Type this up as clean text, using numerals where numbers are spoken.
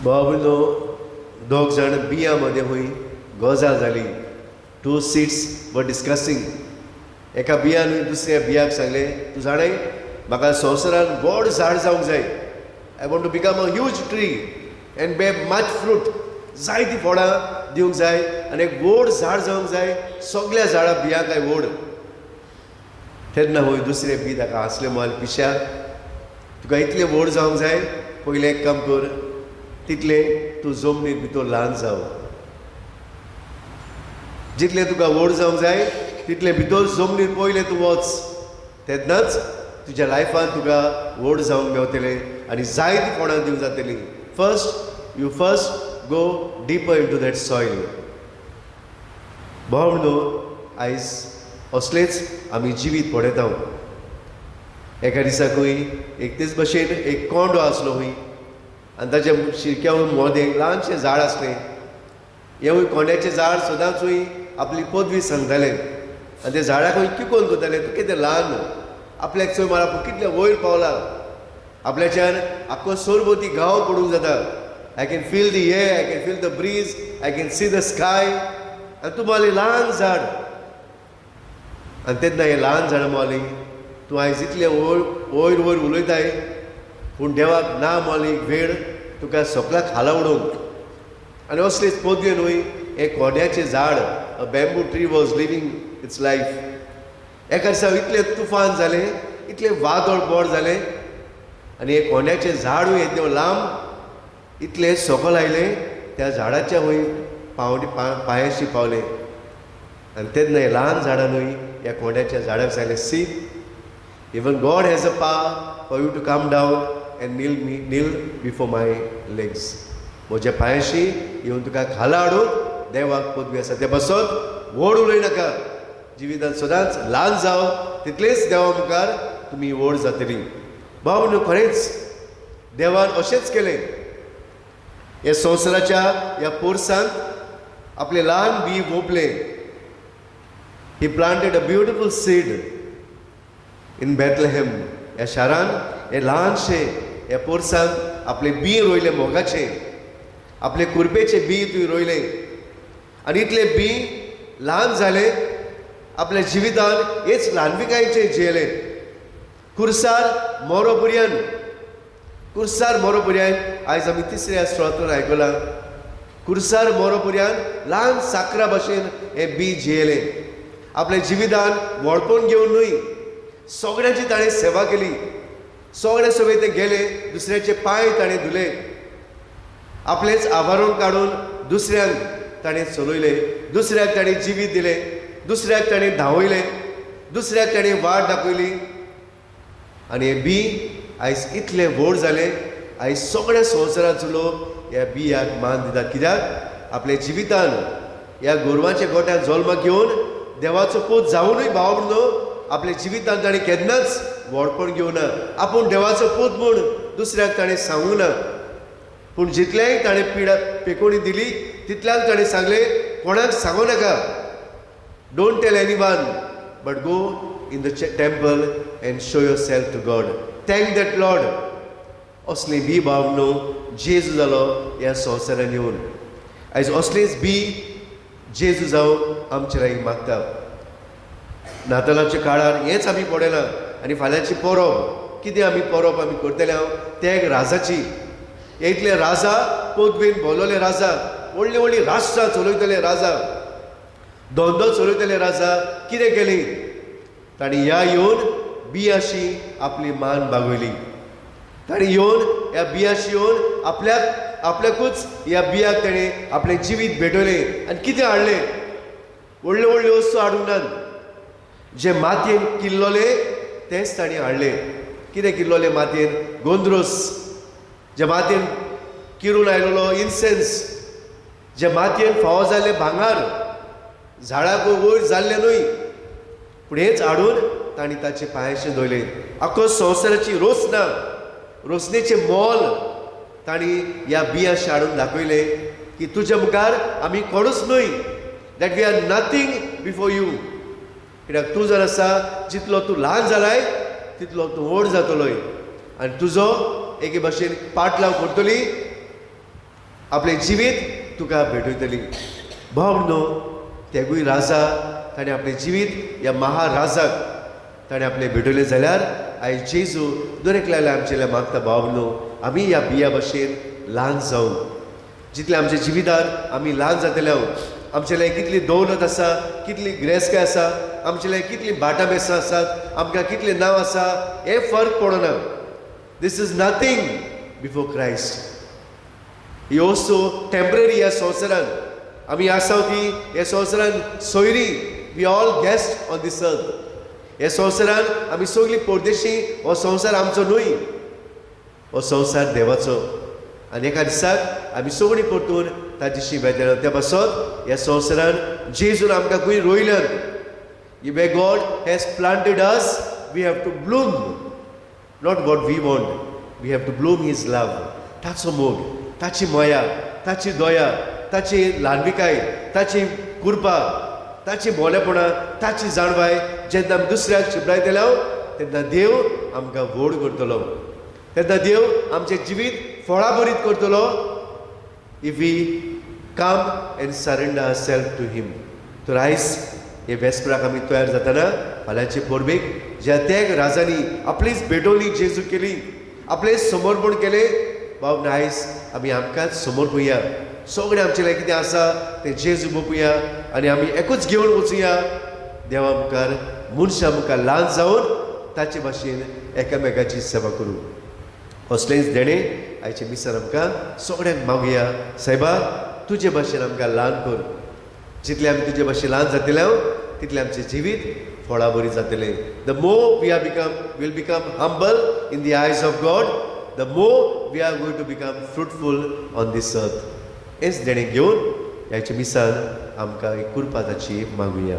बाबलो, दोग जाण बियां मदें खंय गजाल जाली. Two seeds were discussing. एका बियान दुसऱ्या बियाक सांगलें, तूं जाणाय, म्हाका संवसारान व्हड झाड जावंक जाय. I want to become a huge tree and bear much fruit. जायतीं फळां दिवंक जाय आनी एक व्हड झाड जावंक जाय, सगल्या झाडां बियां काय व्हड. तेन्ना हय दुसरें बी ताका हांसलें, माल पिश्या, तुका इतलें व्हड जावंक जाय, पयलें एक काम कर, तितलें तूं जमनीर भितर ल्हान जाव. जितलें तुका व्हड जावंक जाय तितलें भितर जमनीर पयलें तूं वच, तेन्नाच तुज्या लायफान तुका व्हड जावंक मेवतलें आनी जायतीं फळां दिवंक जातलीं. First you first go deeper into that soil. भाव न्हू, आयज असलेच आमी जिवीत पळयता. एका दिसा खंय एक तेच भशेन एक कोंडो आसलो खंय आनी ताच्या शिरक्या मदें ल्हानशें झाड आसलें. हेवूय कोंड्याचें झाड सदांचूय आपली पदवी सांगतालें आनी त्या झाडाक खंय किकोन करतालें, तूं कितें ल्हान, आपल्याक चोय मार, आपूण कितलें वयर पावला, आपल्याच्यान आख्खो सरभोंवती गांव पडूंक जाता. I can feel the air, I can feel the breeze, I can see the sky आनी तूं मारली ल्हान झाड. आनी तेन्ना हें ल्हान झाडां मारली, तूं आयज इतलें वयर वयर वयर उलयताय, पूण देवाक ना मारली वेळ तुका सकला खाला उडोवंक. आनी असलेच पदवे न्हय, हें कोड्याचें झाड, a bamboo tree was living its life. एका दिसा इतलें तुफान जालें, इतलें वादळ बोड जालें आनी हें कोंड्याचें झाडूय येदें लांब इतलें सकल आयलें, त्या झाडाच्या वयर पावणी पांयाशी पावलें. आनी तेन्ना हें ल्हान झाडां न्हय ह्या कोंड्याच्या झाडाक सांगलें, "See, even God has a power for you to come down and kneel before my legs." म्हज्या पांयाशी येवन तुका खाला हाडून देवाक पदवी आसा. ते बसत व्हड उलयनाका. जिवितांत सदांच ल्हान जाव, तितलेच देवा मुखार तुमी व्हड जातली. भाव न्हू, खरेंच देवान अशेंच केलें. ह्या संवसाराच्या ह्या पोरसांत आपलें ल्हान बी वोपलें. He planted a beautiful seed in Bethlehem. ह्या शारान, हे ल्हानशें ह्या पोरसांत आपलें बी रोयलें, मोगाचें, आपले कुरपेचें बी तुवें रोयलें आनी इतलें बी ल्हान जालें, आपल्या जिवितान हेच ल्हानविकायेचें जियेलें, कुर्सार मोरो पुर्यान, कुर्सार मोरो पुर्यान. आयज आमी तिसऱ्या स्त्रोत्रान आयकलां, कुर्सार मोरो पुर्यान ल्हान साकरा भशेन हें बी जियेलें. आपल्या जिवितान व्हडपण घेवन न्हय, सगळ्यांची ताणें सेवा केली. सगळे सगळे ते गेले, दुसऱ्याचे पांय ताणें धुले, आपलेंच आवारण काडून दुसऱ्यांक ताणें चलयले, दुसऱ्याक ताणें जिवीत दिलें, दुसऱ्याक ताणें धांवयलें, दुसऱ्याक ताणें वाट दाखयली. आनी हें बी आयज इतलें व्हड जालें, आयज सगळ्या संवसाराचो लोक ह्या बियाक मान दितात. कित्याक? आपल्या जिवितान ह्या गोरवांच्या गोट्यान जल्माक घेवन देवाचो पूत जावनूय, भाव न्हू, आपल्या जिवितान ताणें केन्नाच व्हडपण घेवना. आपूण देवाचो पूत म्हूण दुसऱ्याक ताणें सांगूंक ना. पूण जितलेंय ताणें पिडा पेकोणी दिली, तितल्यांक ताणें सांगलें, कोणाक सांगू नाका. Don't tell anyone, but go in the temple and show yourself to God. Thank that Lord. असली बी, भाव न्हू, जेजू जालो ह्या संवसारान येवन. आयज असलीच बी जेजू जावन आमचे लागीं मागता. नातालाच्या काळार हेंच आमी पळयलां. आनी फाल्यांची परब कितें आमी परब आमी करतले हांव ते एक राजाची. इतले राजा, पदवेन बोलवले राजा, व्हडली व्हडली राष्ट्रां चलयतले राजा, धंदो चलयतले राजा कितें केली? तांणी ह्या येवन बियाशी आपली मान बागयली. ताणें येवन ह्या बियाशी येवन आपल्याक आपल्याकूच ह्या बियाक ताणें आपलें जिवीत भेटयलें. आनी कितें हाडलें? व्हडल्यो व्हडल्यो वस्तू हाडूंक नात. जे मातयेन किल्लोले तेंच तांणी हाडलें. कितें किल्लोलें मातयेन? गोंद्रोस, जे मातयेन किरून आयलेलो इन्सेन्स, जे मातयेन फावो जाल्लें भांगार, झाडाक वयर जाल्लें न्हय, पूण हेंच हाडून तांणी ताचे पांयाशें धरलें. आख्खो संवसाराची रोसना, रोसणेचें मोल तांणी ह्या बियाशें हाडून दाखयलें की तुज्या मुखार आमी कोणूच न्हय, that we are nothing before you. कित्याक तूं जर आसा, जितलो तूं ल्हान जालाय तितलो तूं व्हड जातलोय आनी तुजो एके भाशेन पाटलाव करतली. आपलें जिवीत तुका भेटयतली. भाव न्हू, तेगूय राजा ताणें आपलें जिवीत ह्या महाराजाक ताणें आपलें भेटयलें जाल्यार आयज जेजू दर एकल्याक आमचेल्या मागता, भाव न्हू, आमी ह्या बिया भशेन ल्हान जावन जितलें आमच्या जिवितान आमी ल्हान जातले, आमचे लागीं कितली दौलत आसा, कितली गिरेस्तकाय आसा, आमचे लागीं कितली भाटां बेसां आसात, आमकां कितलें नांव आसा, हें फरक पडना. This is nothing before Christ. ही वस्तू टेंपररी. ह्या संवसारान आमी आसा ती ह्या संवसारान सोयरी. We all guest on this earth. ह्या संवसारान आमी सगळीं परदेशी. हो संवसार आमचो न्हय, हो संवसार देवाचो. आनी एका दिसाक आमी सगळीं परतून ताजेशी वेतले. त्या पासत ह्या संवसारान जेजून आमकां खंय रोयल्यान, where God has planted us, we have to bloom. Not what we want, we have to bloom His love. ताचो मोग, ताची माया, ताची दया, ताची ल्हानविकाय, ताची कृपा, ताची बोलेपणां, ताची जाणवाय जेन्ना आमी दुसऱ्याक शिंपडायतले तेन्ना देव आमकां व्हड करतलो. तेन्ना देव आमचें जिवीत फळाभरीत करतलो, if we come and surrender self to Him. तर आयज हे वेस्पराक आमी तयार जातना फाल्यांचे परबेक ज्या तेग राजांनी आपलीच भेटवणी जेजू केली, आपलें समर्पण केलें, बाब, आयज आमी आमकांच समर्पुया. सगळें आमचें लागीं कितें आसा तें जेजू बपुया आनी आमी एकूच घेवन वचुया देवा मुखार. मनशां मुखार ल्हान जावन ताचे भाशेन एकामेकाची सेवा करूं. असलेंच देणें आयचें मिसार आमकां सगळ्यांक मागुया. सायबा, तुजे भाशेन आमकां ल्हान कर. जितलें आमी तुजे भाशेन ल्हान जातले तितलें आमचें जिवीत फळां बरी जातलें. The more we are become will become humble in the eyes of God, the more we are going to become fruitful on this earth. हेंच देणें घेवन ह्याच्या मिसान आमकां एक कुरपा ताची मागुया.